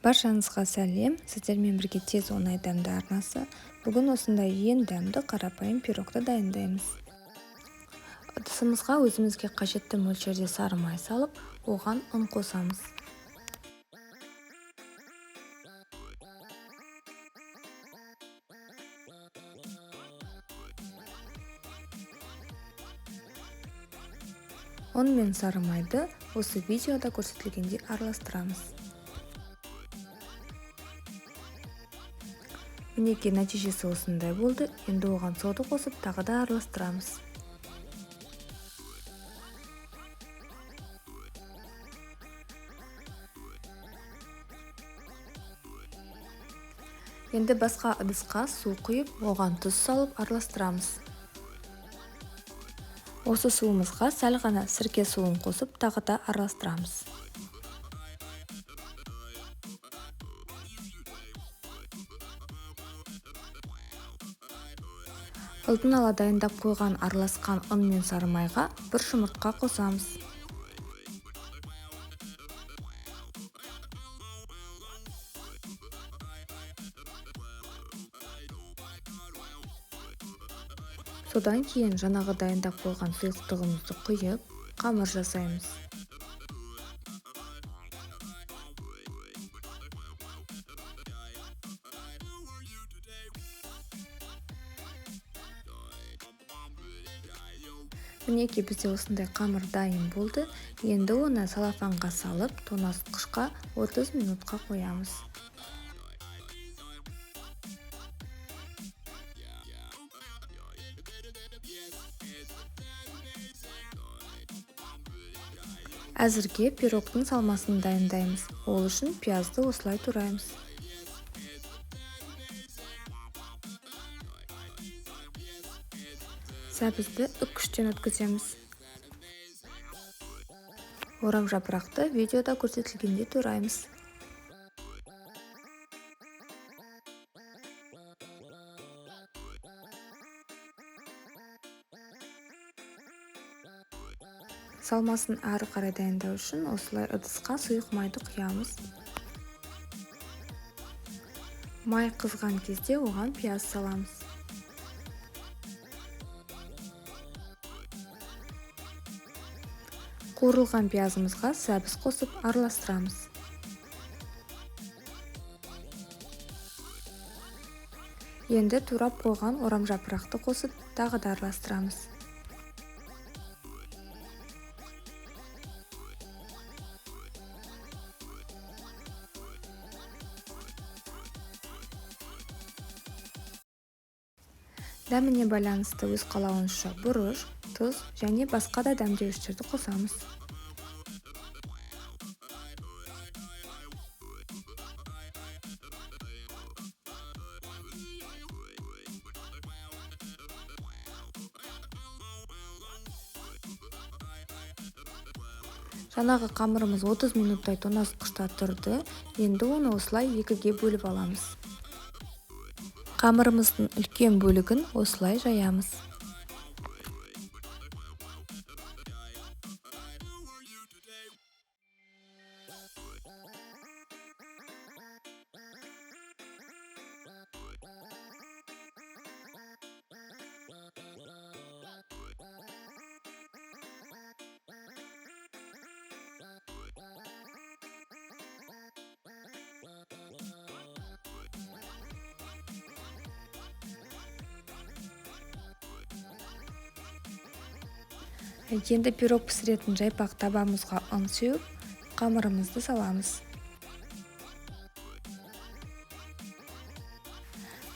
Баршаңызға сәлем! Сіздермен бірге тез оңай дәмді арнасы. Бүгін осындай ең дәмді қарапайым пирогты дайындаймыз. Ыдысымызға өзімізге қажетті мөлшерде сары май салып, оған ұн қосамыз. Ұн мен сары майды осы видеода көрсетілгендей араластырамыз. Мінекей, нәтижесі осындай болды. Енді оған сода қосып тағы да араластырамыз. Енді басқа ыдысқа су құйып, оған тұз салып араластырамыз. Осы суымызға сәл ғана сірке суын қосып тағы да араластырамыз. Алдын ала дайындап қойған араласқан ұн мен сары майға бір жұмыртқа қосамыз. Содан кейін жаңағы дайындап қойған сұйықтығымызды құйып, қамыр жасаймыз. Мінекей, бізде осындай қамыр дайын болды. Енді оны салафанға салып, тоңазытқышқа 30 минутқа қоямыз. Әзірге пирогтың салмасын дайындаймыз. Ол үшін пиязды осылай тураймыз. Сәбізді үккіштен өткіземіз. Орам жапырақты видеода көрсетілгендей тураймыз. Салмасын ары қарай дайындау үшін осылай ыдысқа сұйық майды құямыз. Май қызған кезде оған пияз саламыз. Қуырылған пиязымызға сәбіз қосып араластырамыз. Енді турап қойған орам жапырақты қосып тағы да араластырамыз. Дәміне байланысты өз қалауынша бұрыш, тұз және басқа да дәмдеуіштерді қосамыз. Жаңағы қамырымыз 30 минуттай тоңазытқышта тұрды. Енді оны осылай екіге бөліп аламыз. Қамырымыздың үлкен бөлігін осылай жаямыз. Енді пирог пісіретін жайпақ табамызға ұн сеуіп, қамырымызды саламыз.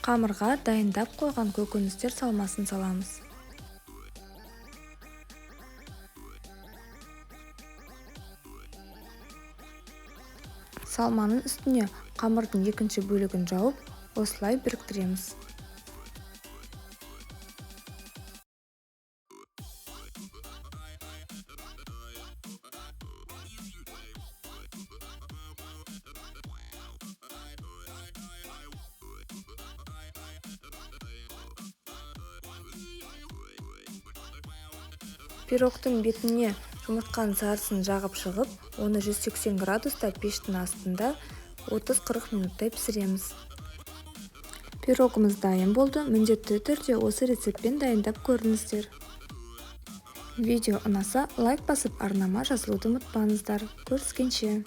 Қамырға дайындап қойған көкөністер салмасын саламыз. Салманың үстіне қамырдың екінші бөлігін жауып, осылай біріктіреміз. Пирогтың бетіне жұмыртқаның сарысын жағып шығып, оны 180 градуста пештің астында 30-40 минуттай пісіреміз. Пирогымыз дайын болды. Міндетті түрде осы рецептпен дайындап көріңіздер. Видео ұнаса, лайк басып, арнама жазылуды ұмытпаңыздар. Көріскенше!